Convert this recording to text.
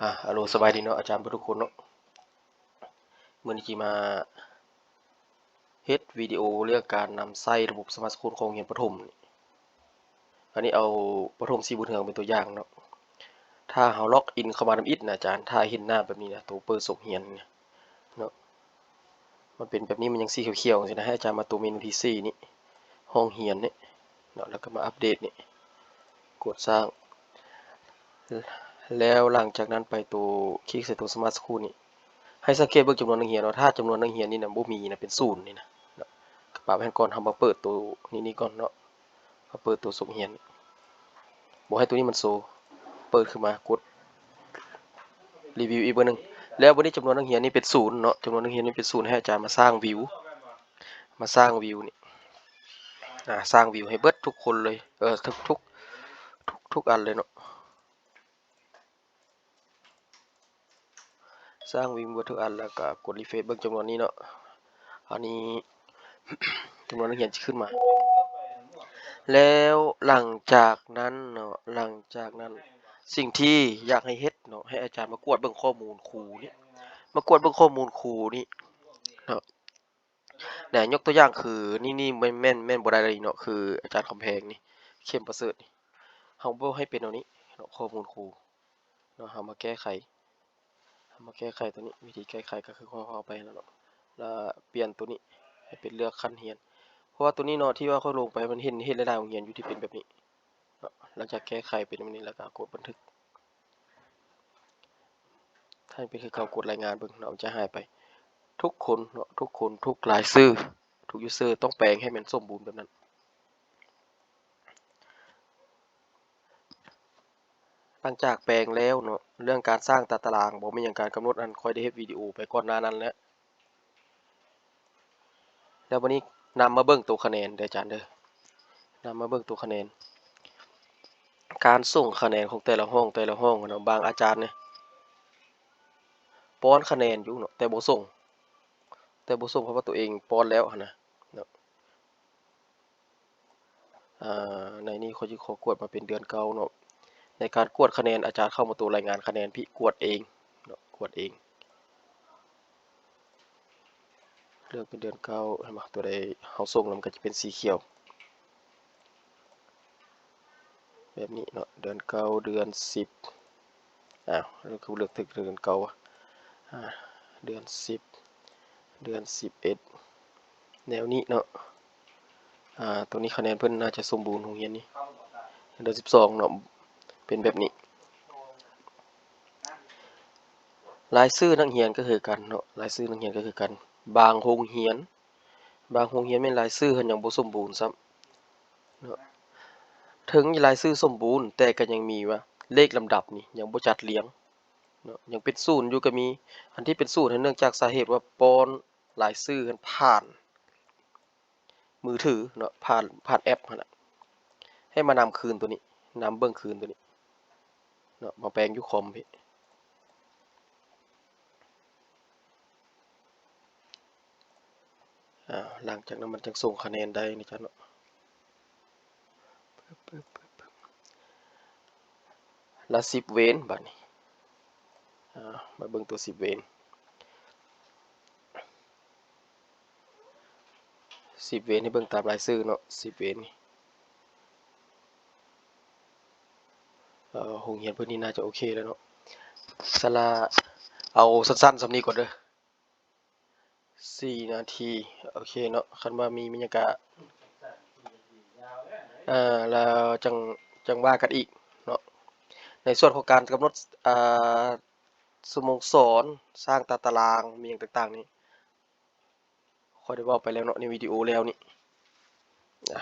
ອາ ອາໂລ ສະບາຍດີເນາະ ອາຈານເບິດທຸກຄົນເນາະ. ມື້ນີ້ຊິມາເຮັດວິດີໂອເລື່ອງການນຳໃຊ້ລະບົບສະມາດສະຄູນຂອງໂຮງຮຽນປະຖົມນີ້. ອັນນີ້ເອົາປະຖົມສີບຸນເຮືອງເປັນຕົວຢ່າງເນາະ. ຖ້າເຮົາລັອກອິນເຂົ້າມາທຳອິດນະອາຈານ, ຖ້າເຫັນໜ້າແບບນີ້ນະ, ໂຕເປີດສົກຮຽນນີ້ນະເນາະ, ມັນເປັນແບບນີ້, ມັນຍັງສີຂຽວໆຈັ່ງຊີ້ນະ. ໃຫ້ອາຈານມາຕົວເມນູທີສີ່ນີ້, ຫ້ອງຮຽນນີ້ເນາະ, ແລ້ວກໍມາອັບເດດນີ້, ກົດສ້າງ. ແລ້ວຫຼັງຈາກນັ້ນໄປໂຕ ຄລິກໃສ່ໂຕສະມາດສະຄູນນີ້. ໃຫ້ສັງເກດເບິ່ງຈຳນວນນັກຮຽນເນາະ, ຖ້າຈຳນວນນັກຮຽນນີ້ນະບໍ່ມີນະ, ເປັນສູນນີ້ນະ, ກະປະໄວ້ຫັ້ນກ່ອນ. ເຮົາມາເປີດໂຕນີ້ ນີ້ກ່ອນເນາະ, ມາເປີດໂຕສົກຮຽນ. ບໍ່ໃຫ້ໂຕນີ້ມັນໂຊ, ເປີດຂຶ້ນມາ, ກົດ ຣີວິວອີກເບິ່ງໜຶ່ງ. ແລ້ວບັດນີ້ຈຳນວນນັກຮຽນນີ້ເປັນສູນເນາະ, ຈຳນວນນັກຮຽນນີ້ເປັນສູນ, ໃຫ້ອາຈານມາສ້າງວິວ, ມາສ້າງວິວນີ້, ອາ, ສ້າງວິວໃຫ້ເບິດທຸກຄົນເລີຍ, ເອີ, ທຸກ, ທຸກ, ທຸກ, ທຸກອັນເລີຍເນາະ. ສ້າງວິວເບິດທຸກອັນ ແລ້ວກໍກົດຣີເຟຣຊເບິ່ງຈຳນວນນີ້ເນາະ. ອັນນີ້ຈຳນວນນັກຮຽນຈະຂຶ້ນມາ. ແລ້ວຫຼັງຈາກນັ້ນເນາະ, ຫຼັງຈາກນັ້ນ ສິ່ງທີ່ຢາກໃຫ້ເຮັດເນາະ, ໃຫ້ອາຈານມາກວດເບິ່ງຂໍ້ມູນຄູນີ້, ມາກວດເບິ່ງຂໍ້ມູນຄູນີ້ເນາະ. ນະ, ຍົກຕົວຢ່າງຄື ນີ້, ນີ້ແມ່ນ, ແມ່ນ, ແມ່ນບໍ່ໄດ້ເລີຍເນາະ, ຄືອາຈານຄຳແພງນີ້, ເຂັມປະເສີດນີ້, ເຮົາບໍ່ໃຫ້ເປັນແນວນີ້ເນາະ, ຂໍ້ມູນຄູເນາະ. ເຮົາມາແກ້ໄຂ, ເຮົາມາແກ້ໄຂຕົວນີ້, ວິທີແກ້ໄຂກໍຄືຂ້ອຍເວົ້າໄປຫັ້ນແຫຼະເນາະ, ແລ້ວປ່ຽນຕົວນີ້ໃຫ້ເປັນເລືອກຂັ້ນຮຽນ. ເພາະວ່າຕົວນີ້ເນາະ ທີ່ວ່າຂ້ອຍລົງໄປ ມັນເຫັນ, ເຫັນຫຼາຍໆໂຮງຮຽນຢູ່ທີ່ເປັນແບບນີ້ເນາະ. ຫຼັງຈາກແກ້ໄຂເປັນແບບນີ້ແລ້ວກໍກົດບັນທຶກ. ຖ້າຍັງເປັນຄືເກົ່າ ກົດລາຍງານເບິ່ງເນາະ, ມັນຈະຫາຍໄປ. ທຸກຄົນເນາະ, ທຸກຄົນ, ທຸກລາຍຊື່, ທຸກຢູເຊີຕ້ອງແປງໃຫ້ມັນສົມບູນແບບນັ້ນ. ຫຼັງຈາກແປງແລ້ວເນາະ, ເລື່ອງການສ້າງຕາຕະລາງບໍ່ມີຫຍັງ, ການກຳນົດ ອັນຂ້ອຍໄດ້ເຮັດວິດີໂອໄປກ່ອນໜ້ານັ້ນແລ້ວ. ແລ້ວບັດນີ້ນຳມາເບິ່ງໂຕຄະແນນເດີອາຈານເດີ, ນຳມາເບິ່ງໂຕຄະແນນ, ການສົ່ງຄະແນນຂອງແຕ່ລະຫ້ອງ, ແຕ່ລະຫ້ອງເນາະ. ບາງອາຈານນີ້ປ້ອນຄະແນນຢູ່ເນາະ, ແຕ່ບໍ່ສົ່ງ, ແຕ່ບໍ່ສົ່ງ ເພາະວ່າຕົວເອງປ້ອນແລ້ວຫັ້ນນະເນາະ. ອາ ໃນນີ້ຂ້ອຍຊິຂໍກວດມາເປັນເດືອນເກົ້າເນາະ. ໃນການກວດຄະແນນ, ອາຈານເຂົ້າມາໂຕລາຍງານຄະແນນພີ້, ກວດເອງເນາະ, ກວດເອງ. ເລືອກເປັນເດືອນເກົ້າ, ເຫັນບໍ່? ຕົວໃດເຮົາສົ່ງແລ້ວມັນກໍຈະເປັນສີຂຽວແບບນີ້ເນາະ, ເດືອນເກົ້າ, ເດືອນສິບ. ອ້າວ ຄືເລືອກຖືກເດືອນເກົ້າວະ? ອາ ເດືອນສິບ, ເດືອນສິບເອັດ ແນວນີ້ເນາະ. ອາ ຕົວນີ້ຄະແນນເພິ່ນໜ້າຈະສົມບູນ, ໂຮງຮຽນນີ້ເດືອນສິບສອງເນາະ, ເປັນແບບນີ້. ລາຍຊື່ນັກຮຽນກໍຄືກັນເນາະ, ລາຍຊື່ນັກຮຽນກໍຄືກັນ. ບາງໂຮງຮຽນ, ບາງໂຮງຮຽນແມ່ນລາຍຊື່ຫັ້ນຍັງບໍ່ສົມບູນຊ້ຳເນາະ. ເຖິງລາຍຊື່ສົມບູນ ແຕ່ກໍຍັງມີວ່າເລກລຳດັບນີ້ຍັງບໍ່ຈັດລຽງເນາະ, ຍັງເປັນສູນຢູ່ກໍມີ. ອັນທີ່ເປັນສູນຫັ້ນ ເນື່ອງຈາກສາເຫດວ່າປ້ອນລາຍຊື່ຫັ້ນຜ່ານ ມືຖືເນາະ, ຜ່ານ, ຜ່ານແອັບຫັ້ນນະ. ໃຫ້ມານຳຄືນຕົວນີ້, ນຳເບິ່ງຄືນຕົວນີ້ເນາະ, ມາແປງຢູ່ຄອມພີ້. ອາ ຫຼັງຈາກນັ້ນມັນຈັ່ງສົ່ງຄະແນນໄດ້ນະຈະເນາະ. ລະສິບເວນບາດນີ້. ອາ ມາເບິ່ງຕົວສິບເວນ. ສິບເວນ ໃຫ້ເບິ່ງຕາມລາຍຊື່ເນາະ, ສິບເວນນີ້. ເອີ ໂຮງຮຽນເພິ່ນນີ້ໜ້າຈະໂອເຄແລ້ວເນາະ. ສະລະ ເອົາສັ້ນໆສ່ຳນີ້ກ່ອນເດີ. ສີ່ນາທີ ໂອເຄເນາະ. ຄັນວ່າມີ ມີຫຍັງກະ ເອີ ແລ້ວຈັ່ງ, ຈັ່ງວ່າກັນອີກເນາະ. ໃນສ່ວນຂອງການກຳນົດ ອາ ຊົ່ວໂມງສອນ, ສ້າງຕາຕະລາງ, ມີຫຍັງຕ່າງໆນີ້ ຂ້ອຍໄດ້ເວົ້າໄປແລ້ວເນາະ ໃນວິດີໂອແລ້ວນີ້. ອາ